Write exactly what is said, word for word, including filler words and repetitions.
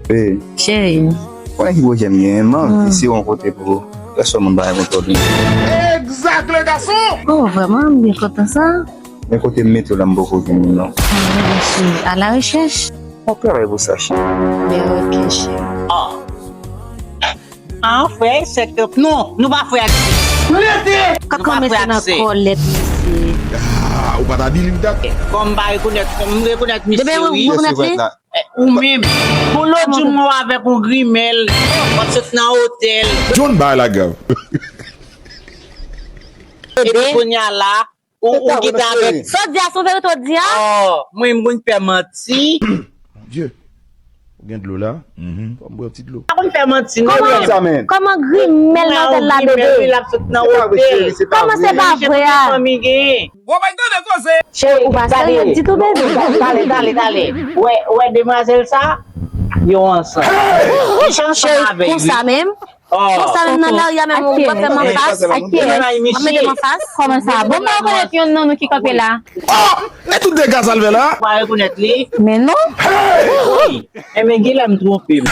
Cheri. Konnen ki pwojè m genyen, m anvi si yon kote pou pèsòn moun pa gen kontwòl li. Egzak, le gason! Oh, vrèman, m byen kontan sa. Men kote m mete w la, m poko gen moun, non. Mwen cheri, a la rechèch. M ap travay pou sa, cheri. Men ok, cheri. Ah, frè e sè ke, non, nou pa frè ak sè. Rete! Kaka mete nan kòlèt, mesye. Ah, ou pa ta believe that? Kòm m pa rekonèt, kòm m rekonèt misye, wi. Ou rekonèt li? Eh, ou menm. Pou lòt jou m wè w avèk yon grimèl, w ap sot nan otèl. John bay la grav. Epi kounye a la, ou, ou gentan avèk. Sa w di a, se yon verite w di a? Oh, mwen, m konn fè manti. Mon Dieu. Ou gen dlo la? Fò m bwè yon ti dlo. Pa konn fè manti, non. Kòman, kòman grimèl nan otèl la, bebe? L ap sot nan otèl. Kòman se pa vre a? Fanmi genyen. Cheri, ou pa serye ditou, bebe. Tale, tale, tale. Wè, wè demwazèl sa, yo ansanm. Cheri, konsa menm? Konsa menm nan lari a menm, ou pa fè m anfas? Ou pa mete m anfas? Kòman sa? Bon, mwen rekonèt youn nan nou ki kanpe la. Oh! E tout dega sa l fè la? Ou pa rekonèt li? Men non. Wi. Enben, genlè m twonpe m.